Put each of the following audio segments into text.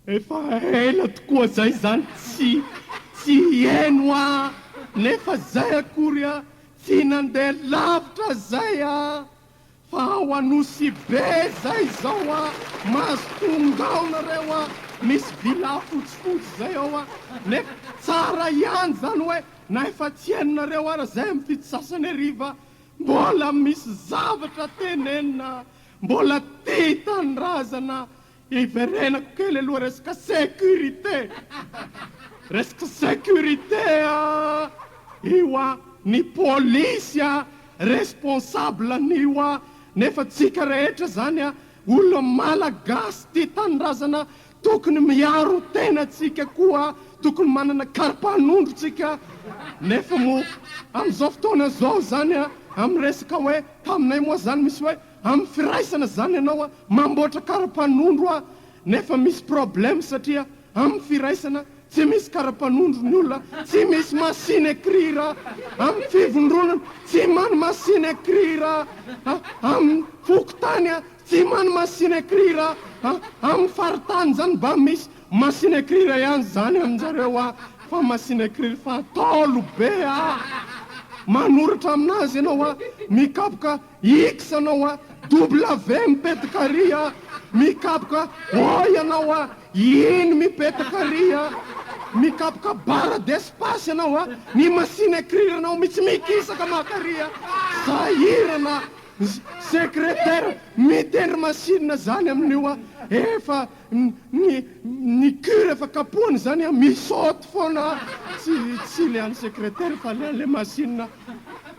Efa ela tokoa zay zany tsy tsy heno a! Nefa zay akory a tsy nandeha lavitra zay a! Fa ao Anosibe zay zao a! Mahazo tonga ao nareo a! Misy villa fotsifotsy zay ao a! Nefa tsara ihany zany hoe na efa tsy henonareo ara zay am fito sasany hariva mbola misy zavatra tenenina mbola tia tanindrazana Hiverenako kely aloha resaka sécurité. Resaka sécurité a! Io a, ny polisy a, responsable an'io a, nefa tsika rehetra zany a, olona malagasy tia tanindrazana tokony miaro tena tsika koa, tokony manana karipanondro tsika, nefa moa amin'izao fotoana zao zany a, amin'ny resaka hoe taminay moa zany misy hoe Amin'ny firaisana zany ianao a mamboatra karapanondro a nefa misy problème satria amin'ny firaisana tsy misy karapanondro ny olona tsy misy machine écrire amin'ny fivondronana tsy many machine écrire a amin'ny fokontany a tsy many machine écrire a amin'ny faritany zany mba misy machine écrire ihany zany aminjareo a fa machine écrire fa ntaolo be a manoratra aminazy ianao a mikapoka X anao a, W mipetaka ary a, mikapoka O ianao a, iny mipetaka ary a, mikapoka barre d'espace ianao a, ny machine écrire anao mitsy mikisaka maka ary a, sahirana secrétaire mitendry machine zany amin'io a, efa Ny ny cure efa kapohana izany an, mi-saute foana tsy tsy le an'ny secretaire fa le an'le machine.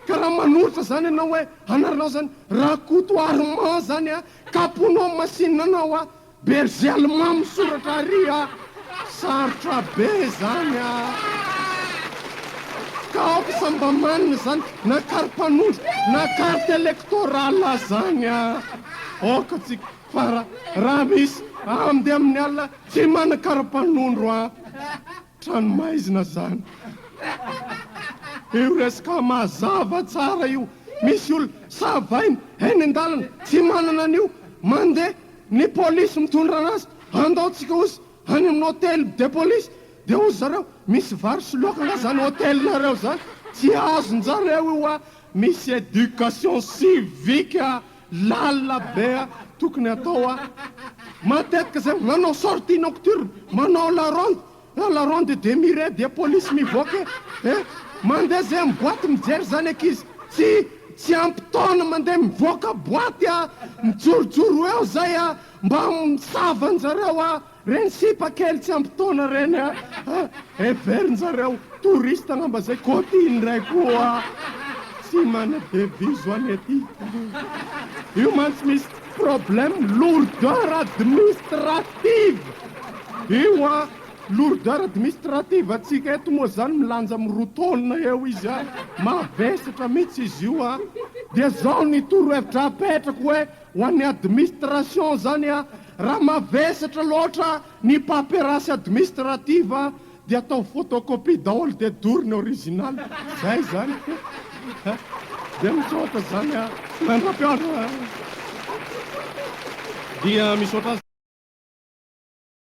Ka raha manoritra izany ianao hoe anaranao izany Rakoto Armand izany an, kapohinao amin'ny machine anao an, berger allemand misoratra ary an, sarotra be izany an. Ka aoka samy mba manana izany na kari-panondro na carte électorale izany an. Aoka tsika. Fa raha misy amdy amin'ny alina tsy manan-karapanondro an! Tranomaizina zany. Io resaka mazava tsara io. Misy olona savaina eny an-dalana tsy manana an'io, mandeha ny polisy mitondra anazy, andao tsika ozy any amin'ny hôtel de police, dia ozy zareo misy vary sy laoka nga zany hôtel-nareo zany, tsy azon-jareo io an! Misy éducation civique Lalina be a! Tokony atao a! Matetika zay manao sortie nocturne, manao la ronde, a la ronde de mire dia polisy mivoaka e! Eh! Mandeha zay am boite mijery zany ankizy tsy tsy ampy taona mandeha mivoaka boite a! Mijorojoro eo zay a! Mba misava anjareo a! Reny sipa kely tsy ampy taona reny a! Heverin-jareo touriste angamba zay côte indray koa tsy mana devise ho any aty. Io mantsy misy problème lourdeur administrative io a! Lourdeur administrative antsika eto moa zany milanja amin'ny roa taonina eo izy a! Mavesatra mihitsy izy io a! Dia zao ny torohevitra apetrako hoe Ho an'ny administration zany a, raha mavesatra loatra ny paperasse administrative dia atao photocopie daholo dia dory ny original, zay zany dia misaotra zany a, mandra-pihaona. Dia misaotra.